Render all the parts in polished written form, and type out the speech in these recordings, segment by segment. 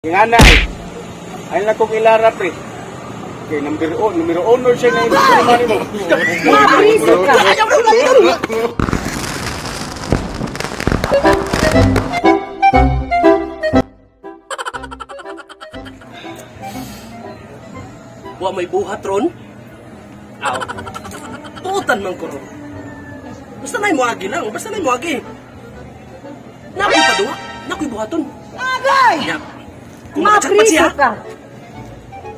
Nga na eh. Ay na kong ilara pre. Kay number 1, numero 1 siya na naman mo. Mapriso ka. Wa may buhat ron. Aw. Tuutan man ko ron. Basta na'y muagi lang, basta na'y muagi. Nakoy paduwa, nakoy buhaton. Agay! Nya. Kung makajakpat Mapriso siya, ka.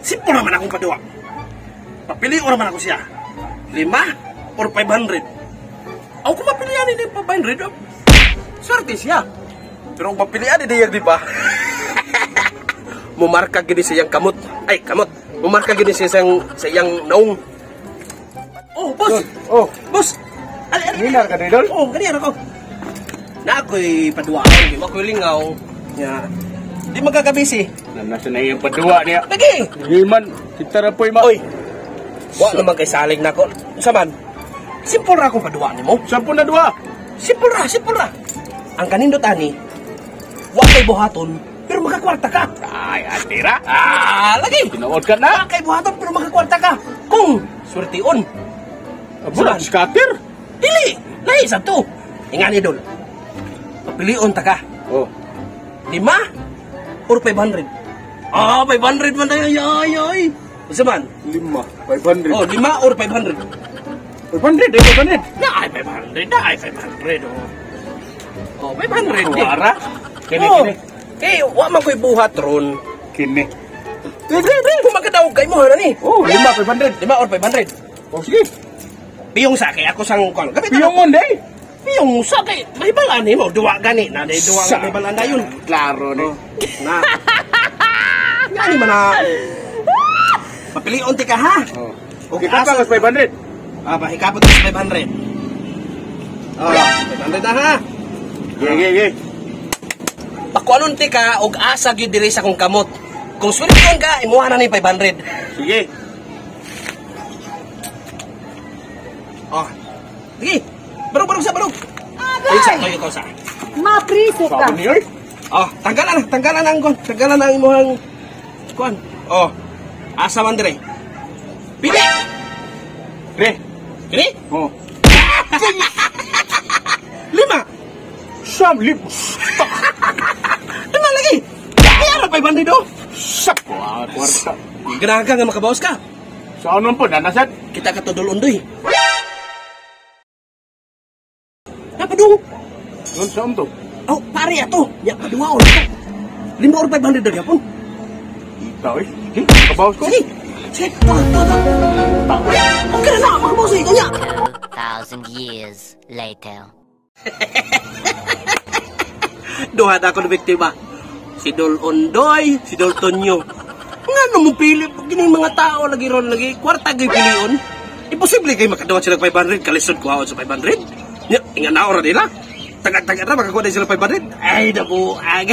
simple naman akong paduwa. Papili naman ako siya. 5 or 500. Aw, kung mapilian ni 500, oh, swerte siya. Pero kung mapilian ni Diyag, di ba? Mumarka gini siyang kamot. Ay, kamot. Mumarka gini siya sa iyang naong. Oh, boss! Oh, Boss! Ali, ali, ali. Minar ka didol? Oh, ganyan ako. Na ako'y paduwa. Di ako'y lingaw. Nya. Di magkakabisi. Nasa na iyang paduwa niya. Lagi! Hindi man, kita ra po'y ma. Oy! Wa naman kay salig nako. Unsa man? Simple ra akong paduwa nimo. Sampo na duwa. Simple ra, simple ra. Ang kanindot ani, wa kay buhaton pero makakwarta ka. Ay, atira. Ah, lagi. Tinuod ka na. Wa kay buhaton pero makakwarta ka. Kung swertion. Abo, scatter. Dili, lahi sa to. Ingani dol. Papilion ta ka. Oh. 5 or 500. Ah, 500 man tayo. Ay, ay, ay. Unsa man? 5, 500. Oh, 5 or 500. 500, eh, 500. Na ay 500, na ay 500 oh. Oh, 500. eh. Wara. Kini, Oh. kini. Eh, wa man ko'y buhat ron. Kini. Kung magkadaog kay mo na ni. Oh, 5, 500. 5 or 500. Oh, sige. Piyong sa kay ako sang kon. Gamit Piyong on, day. Piyong sa kay mahibalaan nimo duwa gani na day duwa nga mahibalaan dayon. Klaro ni. Na. Ngani man na. Papilion ti ka ha. Oh. Okay, Okay, asa- ka 500. Ah, bahikapot sa 500. Oh, 500 na ha. Ge, ge, ge. Pakuanon ti ka og asa gyud diri sa akong kamot. Kung swertiyon ka, imuha na ni 500. Sige. Oh. Sige. Barog-barog sa barog. Ay, sa Agay! toyo ko sa. Mapriso ka. Sabi niyo, oy. Oh, tanggalan na, tanggalan na ang kon. Tanggalan na ang imuhang kuan. Oh. Asa man dire? Pili. Re. Pili. Oh. 5. Siyam, lim. 5 lagi. Kaya ra 500 do. Sap. Wah, kwarta. Ganahan ka nga makabawas ka. Saan man po, nanasad? Kita ka to Dol Ondoy. Napadung. Nun, saan to? Oh, pare ato. Ya paduwa on. 5 or 500 na gyapon. Ikaw, eh. Sige, kabawas ko. Sige. Sige, tuwa, tuwa, tuwa. Okay na, makabawas eh, kanya. 2,000 years later. Duha na ako na biktima. Si Dol Ondoy, si Dol Tonyo. Nga no mo pili, gining mga tao lagi ron lagi, kwarta gay pilion. Imposible kay makaduwa sila 500, kalisod kuhaon sa 500. Nya, inga na ora nila. Tagad-tagad na makakuha na sila 500. Ay, nabuag.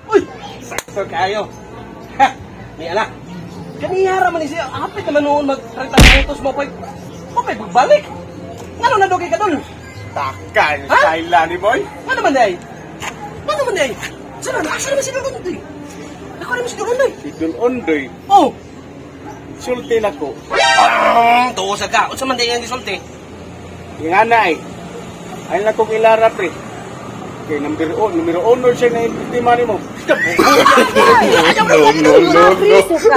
Uy, sakto kayo. Ha, ni ala. Kaniyara man ni siya, hapit naman noon mag 30 minutos mo pa'y pagbalik. Ngano na dogay ka dol? Taka, Ha? style na ni boy. Ano man day? Ano man day? Saan na? Asa naman si Dol Ondoy? Ako naman si Dol Ondoy. Si Dol Ondoy, Oh! sulti na ko. Ah, tuo sa ka. Unsa man day ang gisulti? Nga na eh. Ay na kong ilara pre. Kay number 1, numero 1 siya na biktima nimo. Mapriso ka.